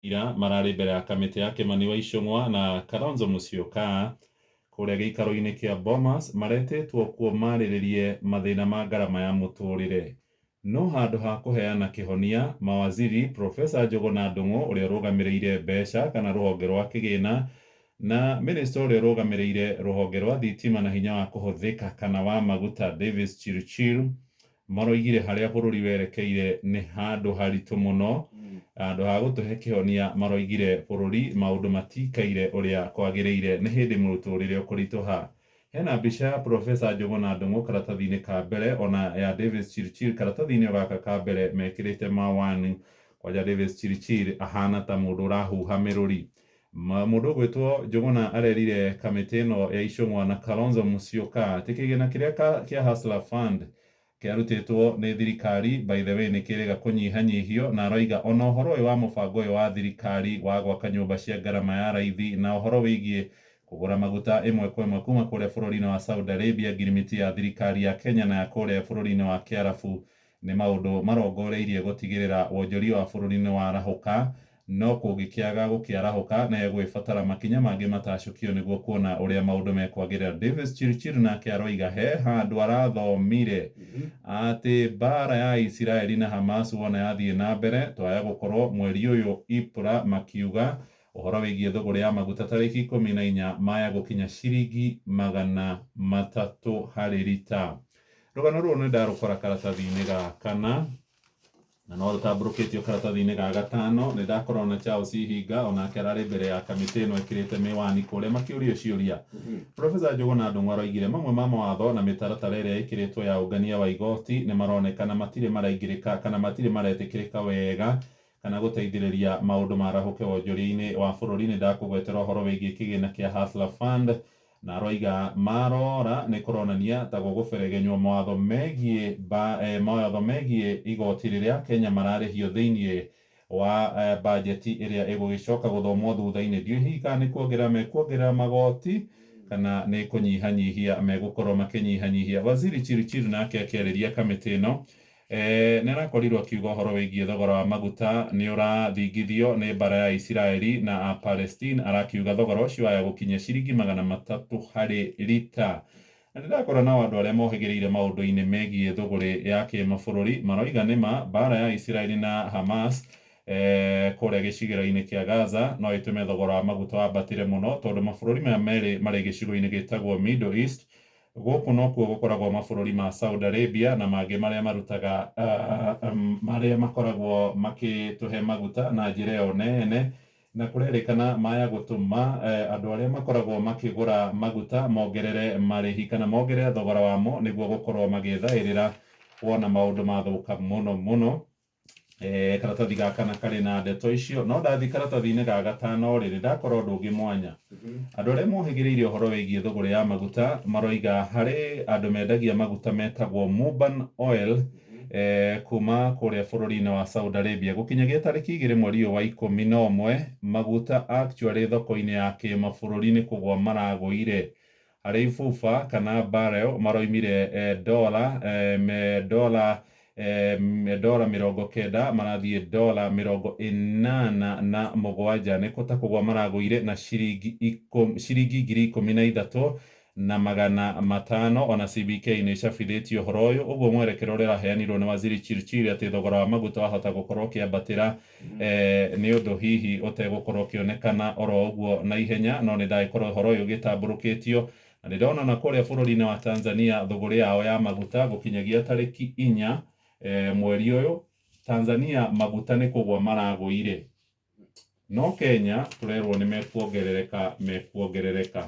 Ira mararĩ mbere ya kamĩtĩ ya Kimani wa Ichung'wa na Kalonzo Musyoka kũrĩa gĩikaro-inĩ kĩa Bomas maretĩtwo kuo marĩrĩrie mathĩna ma ngarama ya mũtũrĩre. No handũ ha kũheana kĩhonia, mawaziri Professor Njũgũna Ndung'u ũrĩa ũrũgamĩrĩire mbeca kana rũhonge rwa kĩgĩna na minista ũrĩa ũrũgamĩrĩire rũhonge rwa thitima na hinya wa kũhũthĩka kana wa maguta Davis Chirchir maroigire harĩa bũrũri werekeire nĩ handũ haritũ mũno. Handũ ha gũtũhe kĩhonia maroigire bũrũri maũndũ matikaire ũrĩa kwagĩrĩire, nĩ hĩndĩ mũtũrĩre ũkũritũha. Hena mbica ya Professor Njũgũna Ndung'u karatathi-inĩ ka mbere ona ya Davis Chirchir karatathi-inĩ o gaka ka mbere mekĩrĩte mawani. Kwanja Davis Chirchir ahana ta mũndũ ũrahuha mĩrũri. Mũndũ ũgwĩtwo Njũgũna arerire kamĩtĩ ĩno ya Ichung'wa na Kalonzo Musyoka atĩ kĩgĩna kĩrĩa kĩa Hustler Fund kĩarutĩtwo nĩ thirikari by the way nĩ kĩrĩga kũnyihanyihio, na aroiga ona ũhoro ũyũ wa mũbango ũyũ wa thirikari wa gwaka nyũmba cia ngarama ya raithi na ũhoro wĩgiĩ kũgũra maguta ĩmwe kwa ĩmwe kuma kũrĩa bũrũri-inĩ wa Saudi Arabia, ngirimiti ya thirikari ya Kenya na ya kũrĩa bũrũri-inĩ wa Kĩarabu nĩ maũndũ marongoreirie gũtigĩrĩra wonjoria wa bũrũri nĩ warahũka, no kũngĩkĩaga gũkĩarahũka nĩ hegũgĩbatara makinya mangĩ matacũkio nĩguo kuona ũrĩa maũndũ mekwagĩrĩra. Davis Chirchir nake aroiga he handũ arathomire atĩ mbara ya Isiraeli na Hamas wona yathiĩ na mbere twaya gũkorwo mweri ũyũ IPRA makiuga ũhoro wĩgiĩ thũgũrĩ ya maguta tarĩki 14 maya gũkinya ciringi 300 harĩ rita. Rũgano rũrũ nĩ ndarũkora karatathi-inĩ ga kana na no rũtambũrũkĩtio karatathi-inĩ ga gatano. Nĩ ndakorwo na Charles Ihinga onake ararĩ mbere ya kamĩtĩ ĩno ĩkĩrĩte mĩwani kũrĩa makĩũrio ciũria. Professor Njũgũna Ndung'u aroigire mamwe ma mawatho na mĩtaratara ĩrĩa ĩkĩrĩtwo ya ũngania wa igoti nĩ maronekana matirĩ maraingĩrĩka kana matirĩ maretĩkĩrĩka wega kana gũteithĩrĩria maũndũ marahũke wonjoria-inĩ wa bũrũri. Nĩ ndakũgwetera ũhoro wĩgiĩ kĩgĩna kĩa Hustler Fund na aroiga marora nĩ kũronania ta gũgũberegenywo mawatho megiĩ mawatho megiĩ igoti rĩrĩa Kenya mararĩhio thĩinĩ wa bajeti ĩrĩa ĩgũgĩcoka gũthomwo thutha-inĩ. Ndiũĩ hihi kana nĩ kuongerera mekuongerera magoti kana nĩ kũnyihanyihia megũkorwo makĩnyihanyihia. Waziri Chirchir nake akĩarĩria kamĩtĩ ĩno nĩ arakorirwo akiuga ũhoro wĩgiĩ thogora wa maguta nĩ ũrathingithio nĩ mbara ya Isiraeli na Palestine. Arakiuga thogora ũcio waya gũkinya ciringi 300 harĩ rita. Na nĩndakora nao andũ arĩa mohĩgĩrĩire maũndũ-inĩ megiĩ thũgũrĩ ya kĩmabũrũri maroiga nĩma mbara ya Isiraeli na Hamas kũrĩa gĩcigĩrĩra-inĩ kĩa Gaza no ĩtũme thogora wa maguta wambatĩre mũno tondũ mabũrũri maya merĩ marĩ gĩcigo-inĩ gĩtagwo Middle East. Gũkũ nokuo gũkoragwo mabũrũri ma Saudi Arabia na mangĩ marĩa marutaga marĩa makoragwo makĩtũhe maguta na njĩra ĩyo nene, na kũrerĩkana maya gũtũma andũ arĩa makoragwo makĩgũra maguta mongerere marĩhi kana mongerere thogora wamo nĩguo gũkorwo magĩthaĩrĩra wona maũndũ mathũka mũno mũno. Karatathi ga kana karĩ na ndeto icio, no ndathi karatathi-inĩ ga gatano rĩ, nĩndakora ũndũ ũngĩ mwanya. Andũ arĩa mohĩgĩrĩire ũhoro wĩgiĩ thũgũrĩ ya maguta maroiga harĩ andũ mendagia maguta metagwo Muban Oil kuma kũrĩa bũrũri-inĩ wa Saudi Arabia gũkinyagia tarĩki 2 mweri ũyũ wa 11 maguta actually thoko-inĩ ya kĩmabũrũri nĩ kũgwa maragũire. Harĩ ibuba kana barrel maroimire dola dola dola 90 marathiĩ dola 87 nĩ ta kũgwa maragũire na ciringi 13,500. Ona CBK nĩ ĩcabithĩtie ũhoro ũyũ ũguo mwerekero ũrĩa ũraheanirwo nĩ Waziri Chirchir atĩ thogora wa maguta wahota gũkorwo ũkĩambatĩra nĩ ũndũ hihi ũtegũkorwo ũkĩonekana oro ũguo na ihenya, no nĩ ndagĩkorwo ũhoro ũyũ ũgĩtambũrũkĩtio na nĩ ndona ona kũrĩa bũrũri-inĩ wa Tanzania thũgũrĩ yao ya maguta gũkinyagia tarĩki 4 mweri ũyũ Tanzania maguta nĩ kũgwa maragũire, no Kenya tũrerwo nĩ mekuongerereka mekuongerereka.